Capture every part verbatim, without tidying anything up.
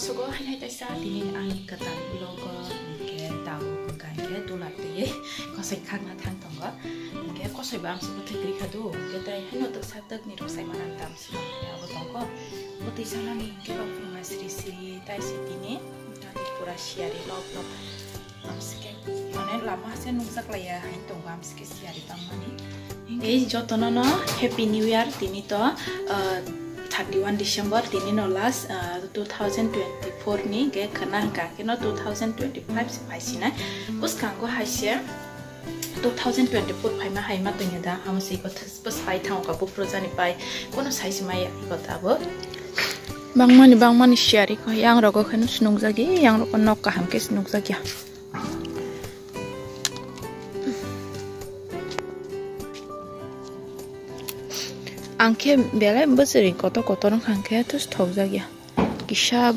Sugo hai hai taisa tini ani kwtal vlog o hwnkhe tabuk hwnkha hwnkhe dula twi kosoi khakna thang tongo. Hwnkhe kosoi bo amsuk bwthai kwrwi kha do, hwnkhe tai haino twksa twkni rwchai mana tamsuk hwnkhe abo tongo. Bwtwi sanani hwnkhe bangphang sri sri tai se tini tati pura siyari lok lok. Amsike, mane lama se nukjak laiya hai tongo amsike siyari tangmani. Ei jotono no Happy New Year tini to, ah, thirty one December tini no last, ah, two thousand twenty four ni ge khana hwnkha khe no two thousand twenty five se phaisinai. Bwskango hai se two thousand twenty four phaima hai ma tongya da amo se iko thwsbo sai thango ka buphuru jani pai kono sai se maya iko tabo. Bangmani bangmani siyari ko yang rogo kheno se nukjagwi yang rogo nok kaham khe se nukjakya. Ang khe belai bwchwrwi kotor kotor wngkha, ang khe tus thokjak ya. Kisa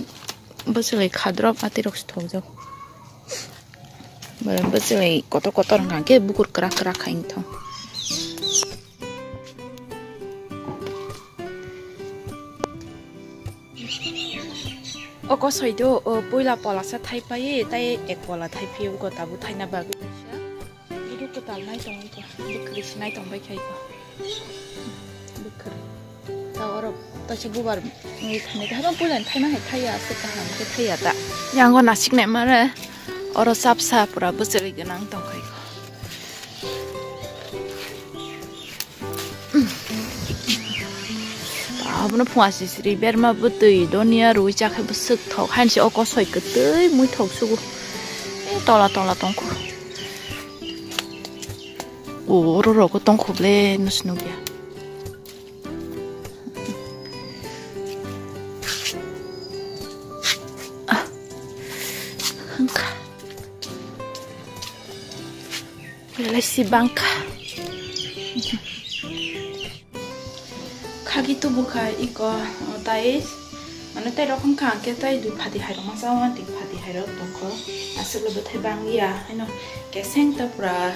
bwchwrwi khadrop atirok se thokjak. Belai bwchwrwi kotor kotor wngkha, ang khe bukur kwrak kwrak khai wngthok. O kosoi do, o puila pola sa thai pai, tai ek pola thai phi, o tabuk thaina bagwi kaisa. Budu kwtal nai tong ko, bukhri si nai tong bai khai ko. Bukhri. Ta oro ta se bubar ngi thani ta haba puila thaina hai thai ya, se kaham ke thai ya ta. Yango nasik nai mare, oro sapsa pura bwchwrwi gwnang tong khai ko. Abono phunga sisiri berma bwtwi donia rwi chakhe bwswk thok hainse o kosoi kwtwi mui thok sugo. E tola tola tongkho. O oro rogo tongkho ble nus nukya. Ah. Hwnkha. Belai si bangkha. Khagi tubu kha iko, o, tai, mane tai rokom kha, hwnkhe tai dui phati hairok masa o, twi phati hairok tongkho. Aswk le bwthai bangya, haino keseng ta pura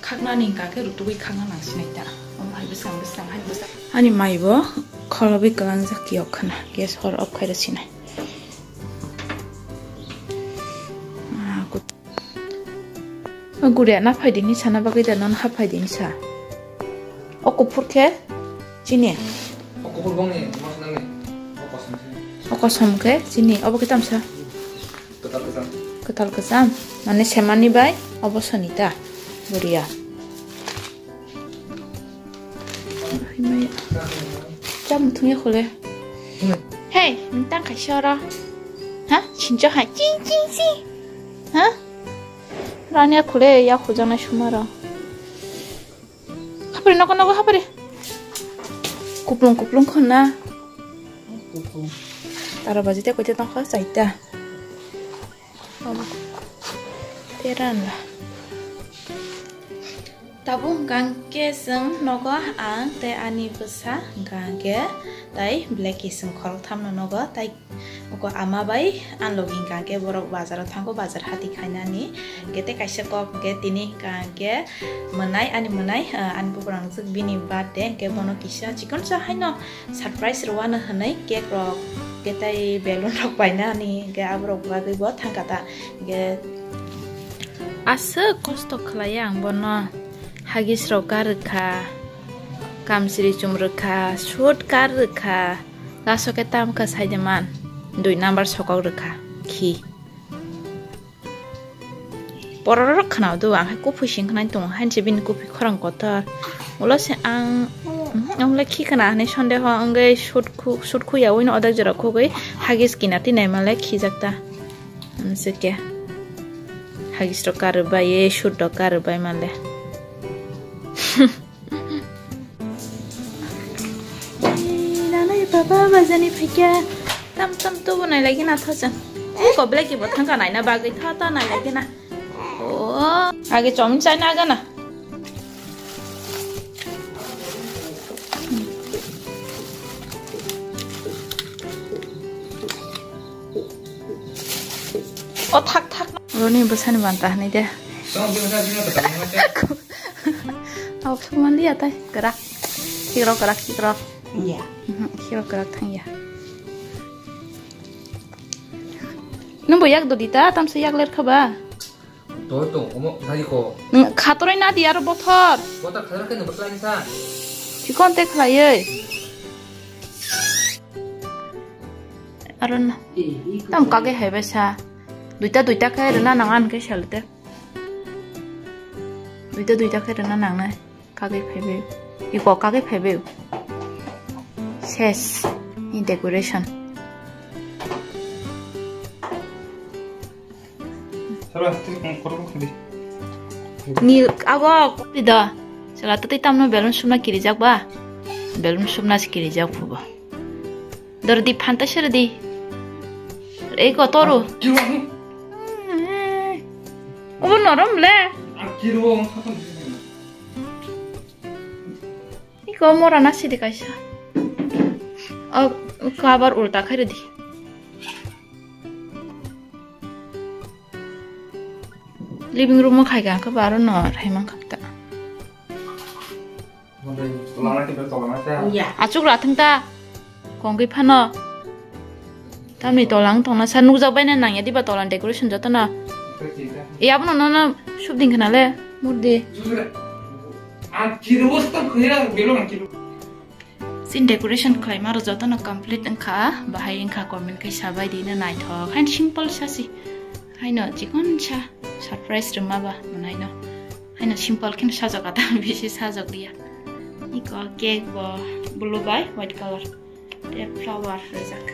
khaknani hwnkha khe rutugwi khakna nang sinai ta. Omo hai bwsang bwsang, hai bwsang. Ani mai bo kholobwi kwlangjak yok khna, gas hor off khairo sinai. Ah, kut- O guria na phai dini sana bagwi da non ha phai dini sa. O kuphur khe chini. O kuphur bongni, mas nangni. O kosom se. O kosom khe chini. Obo khe tamsa. Kwtal kwcham. Kwtal kwcham. Mane semani bai obo soni ta. Guria. Cham thungya khole. Hey, nang tang kaisa oro. Ha? Chincho ha. Ching, ching, ching. Ha? Rani ya khole, ya khojana sumaro. Hapari, noko, noko, hapari. Kuplung, kuplung khona. Tara baji te koite tongkha, saita. Teran la. Tabuk hwnkha khe chwng nogo ang tei ani bwsa hwnkha khe tai belai kising khoroktham no nogo tai uko ama bai ang logi hwnkha khe borok bazar o thango bazar hati khainani hwnkhe tei kaisa kok hwnkhe tini hwnkha khe mwnai ani mwnai ani bukurang jwk bini birthday hwnkhe bono kisa chikonsa haino surprise rwna hwnwi cake rok hwnkhe tei balloon rok painani hwnkhe aborok bagwi bo thangkha ta hwnkhe aswk kosto khlaiya ang bono hagis rok kar rwkha kamchwlwi chum rwkha suit kar rwkha laso khe tamkha saide man dui number sokok rwkha khi. Bororok khwnao do, ang hai kuphwi sing khnai tongo, hainse bini kuphwi khorang kotor. Ulo se ang, mhm, ang le khi khna hinwi sondeho wngwi sut khu-, sut khuya uino odek jora khugwi hagis kina tinai male khijak ta. Amsike. Hagis rok karwi bai, sut rok karwi bai male. Nanai baba bajani phaikya tam tam tubu nai lagi na thosa. Ko belai ki bo thangka nai na bagwi tho tho nai lagi na. O age chomin chai na gana. O thak thak. Roni bwsani banta hwnwi de. Awk sukmani ya tai kwrak. Khikrok kwrak khikrok. Ya. Mhm, khikrok kwrak thang ya. Nwng bo yak dodi ta, tamsa yak ler kha ba? Doi tong, omo nadi ko. Nwng khatoroi nadi aro bothor. Bothor khator khe nwng bwsla ni sa. Chikon te khlaiwi. Aro na. Tam kage hai bai sa. Duita duita khe rwna nang an khe sel te. Duita duita khe rwna nang nai. Kagwi phaibai. Iko kagwi phaibai. Ses. Ni decoration. Sara, twi kong korok kong di. Ni ago di da. Sala twi tamno balloon sumna kirijak ba. Balloon sumna si kirijak phuba. Dor di phanta sir di. Eko toru. Kiwa. Obo norom le. Ang kiwa ang sakon. Iko mora na sidi kaisa. O, iko abar ulta khairi di. Living room o khai ka, khe baro no rhai man kha ta. Achuk ra thung ta. Kongwi phano. Tamni tolang tongna sa nukjak bai na nang ya diba tolang decoration joto na. E abono no no shub ding khna le. Murdi. Ang kiri bostang khna belo ang kiri. Sin decoration khlaima rok jotono complete wngkha, bahai wngkha comment khe sabai di no naithok. Hain simple sasi. Haino chikon sa surprise rwma ba mwnaino. Haino simple khe sajak ata bisi sajak liya. Iko cake bo blue bai white color. Te flower rwjak.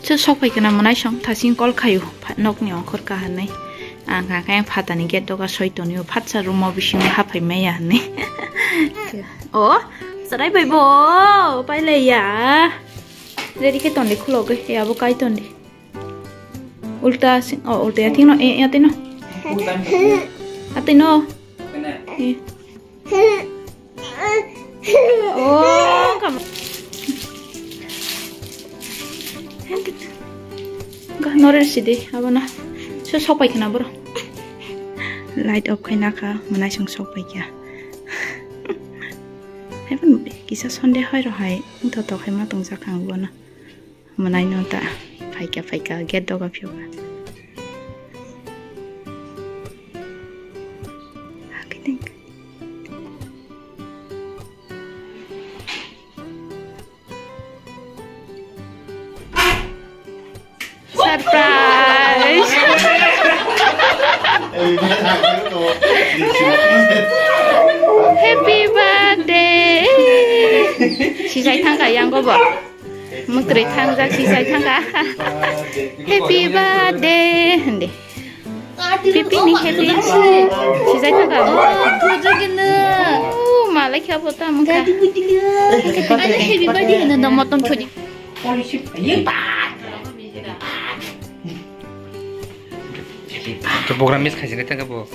Se sok pai kana mwnai song thasing call khayu nokni ongkhor ka hinwi. Ang kha khe phatani gate doga soi tonwi phatsa room o bisingo haphai maya hinwi. O chwrai bai bo pailai ya. Ready khe tondi khulogwi abo kai tondi. Ulta sing o ulta ya thikno e ya tino. Atino. Oh, kam. Ga norer sidi abona. So sok pai khna bro. Light off khai na kha, mwnai song sok pai kya. Hai pun kisa Sunday hoi ro hai, wngthotok hai ma tong jak ang bono. Mwnai no ta phaikha phaikha gate doga phiyokha. Hakhe teng. Surprise! Happy birthday! Sisai thangkha yang go bo. Muktrwi thangjak sisai thangkha. Happy birthday hindi. Pipi ni happy. Sisai thangkha. Oh, malai kha bo ta mukha. Happy birthday no motom thudi. Program miss khaisini tangka bo.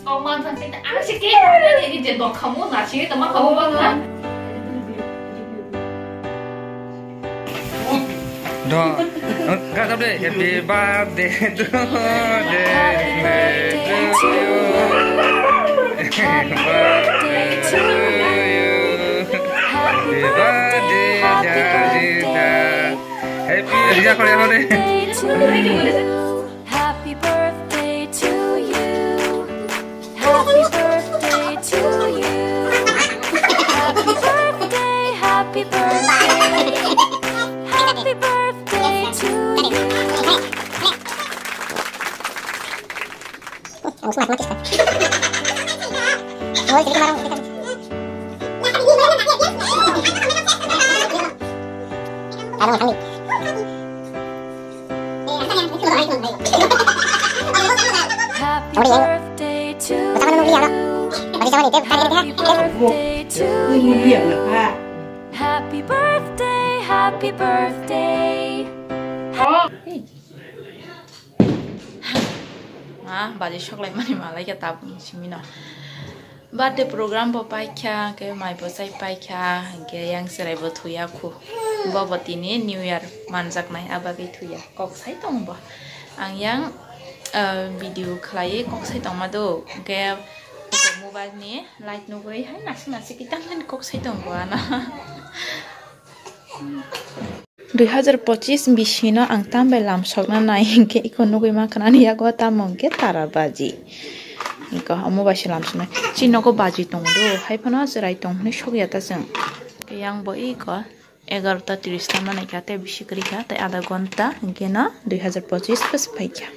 Kok man san kita ang si ke ni je dok kamu na si teman kamu bang kan. Do, gak tahu deh. Happy birthday to you. Happy birthday to you. Happy birthday to you. Happy birthday, happy birthday. Happy birthday to you. Happy birthday to you. Happy birthday to you. Happy birthday, happy birthday. Happy birthday to you. Happy birthday to you. Happy birthday to you. Happy birthday, happy birthday. Ah, baji soklai mani malai khe tabuk simi no. Birthday program bo paikha, hwnkhe mai bo chai paikha, hwnkhe yang chwrai bo thuya khu. Bo bo tini New Year manjaknai, abagwi thuya. Kok sai tong bo. Ang yang, ah, video khlaiwi kok sai tongma do. Hwnkhe mobile ni light nugwi hai nasik nasik kitang kok sai tong bo ano. Dui hazar pochis bisino ang tambai lam sokna nai hinkhe iko nugwi mankha ani yago tamo hinkhe tara baji. Iko omo bai se lam soknai. Chini nogo baji tongo do, hai phano chwrai tong hwnwi sokya ta chwng. Yang bo iko egarota tris ta manai kha, tei bisi kwrwi kha, tei adha gonta hinkhe no dui hazar pochis bwswk phaikha.